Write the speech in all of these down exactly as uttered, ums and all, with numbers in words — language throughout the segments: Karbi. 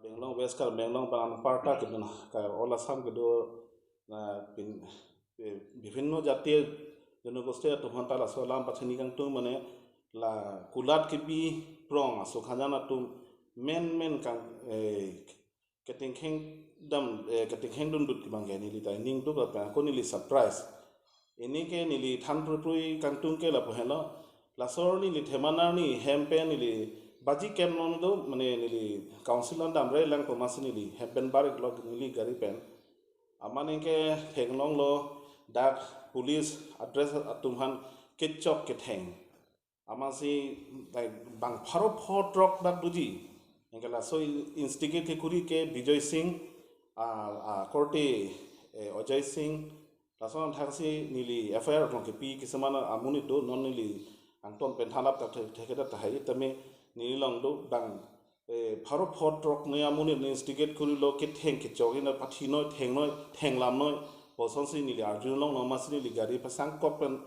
Anglong, West Karbi Anglong bang anparta kedo na, ka all Assam kedo na pin, eh, bibhinno jati janogosti atum aphanta laso alam pachini kangtung mane la kulat kebi prong aso khajan atum menmen kang, eh, ketingkheng dam, eh, ketingkheng dundut kebang ke neli ta ning duk apa ko neli surprise. Pini ke neli than pruprui kangtung ke lapu henlo. Laso arni neli themanar ni hem pen neli baji kem non do, mane neli council an damre lang pu amatsi neli hem pen bar-ik lo neli gari pen. Amat anke theklonglo dak police address atum aphan kechok ketheng. Amatsi, like, bang pharo pho throk dak doji. Anke laso instigate kekuri ke Bijoy Singh, a, a, korte, eh, Ajay Singh, lason thaksi neli F I R along kepi kisuman amonit do, non neli angton pen thanlap ta the-, thekthe tahai tame neli along do bang, eh, pharo pho throk ne amonit ne instigate kurilo, ketheng kechok ina pathi noi, theng noi, thenglam noi, bosonsi neli arjulong non amatsi neli gari pasang kok pen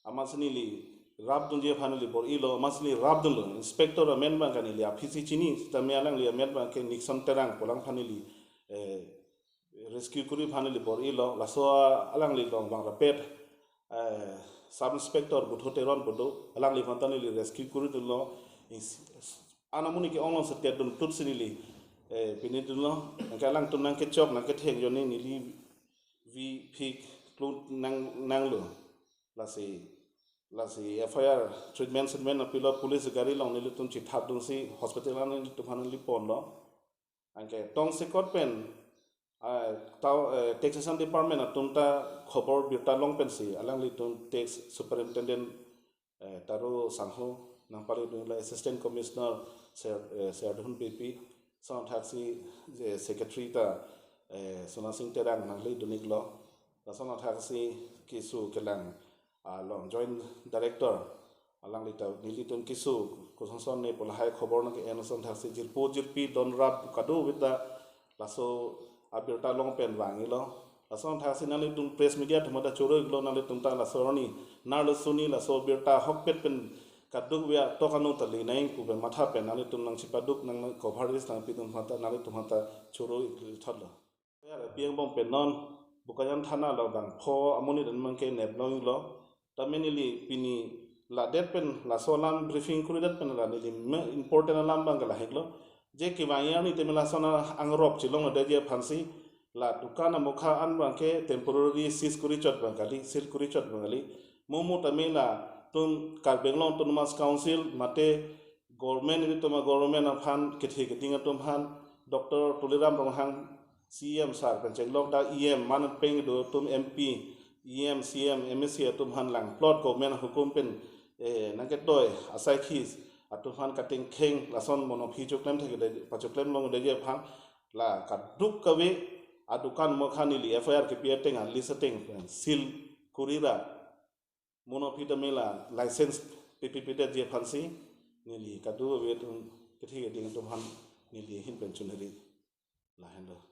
amatsi neli rapdunji aphan neli bor-ilo, amatsi neli rapdunlo. Inspector amen bang ke neli aphisi chini, sitame alangli amen bang ke Nixon Terang pu alang aphan neli, eh, rescue kuri aphan neli bor-ilo. Laso alangli along bang rapet, eh, Sub Inspector Butho Teron pu do, alangliphan ta neli rescue kuri dunlo. Is-, an amonit ke-ong along setia dun tutsi neli, eh, pini dunlo. Anke alangtum nangkechok nangketheng ajoine neli vi phik klut nang, nanglo. Lasi, lasi F I R treatment treatment apilo, police gari along nelitum chithap dunsi hospital an nelitum aphan neli ponlo. Anke tongsekot pen, ah, tau, eh, taxation department atum ta khobor birta long pensi alanglitum tax superintendent, eh, Taro Sangho nangpali dunlo, Assistant Commissioner Ser-, eh, Serdihun Beypi, lason thaksi, eh, secretary ta, eh, Sona Singh Terang nangli dun-iklo. Lason thaksi keso kelang along Joint Director alangli ta nelitum keso kosonson ne pu lahai khobor nangke-en ason thaksi jirpo jirpi don rap kadokave ta laso abirta long pen vang-ilo. Lason thaksi nanglitum press media atum ta choro-iklo, nanglitum ta laso arni nar lo suni laso birta ahokpet pen kadokave atok anong ta le nangji pu pen matha pen nanglitum nangchipaduk nang coverage nangpi atum aphanta nanglitum aphanta choro-ik thotlo. Yar api angbong pen non Bokajan thana along bang pho amonit an bang ke neplonglo. Tame neli pini ladet pen laso alam briefing kuridet pen la neli me important alam bang ke lahai-iklo. Je kevangji arni tame lason angrop chelongledetji aphansi la dukan amokha an bang ke temporary seize kuri chot bang kali, seal kuri chot bang kali. Mo mo tame latum Karbi Anglong Autonomous Council mate government, ilitum a-government aphan, kethe keding atum aphan, Doctor Tuliram Ronghang, C E M sir pen chenglok dak E M man peng do atum, M P, E M, C E M, M A C atum aphan lang plot government hukum pen, eh, nangketoi asai khis atum aphan katingkheng lason monophi choklem thek de, pachoklem longledetji aphan la kadokave adukan amokha neli F I R kepi ateng a list ateng pen seal kurira monophi tame la license pipipedetji aphansi neli kadokave atum kethe keding atum aphan neli ahin pen chunri lahenlo.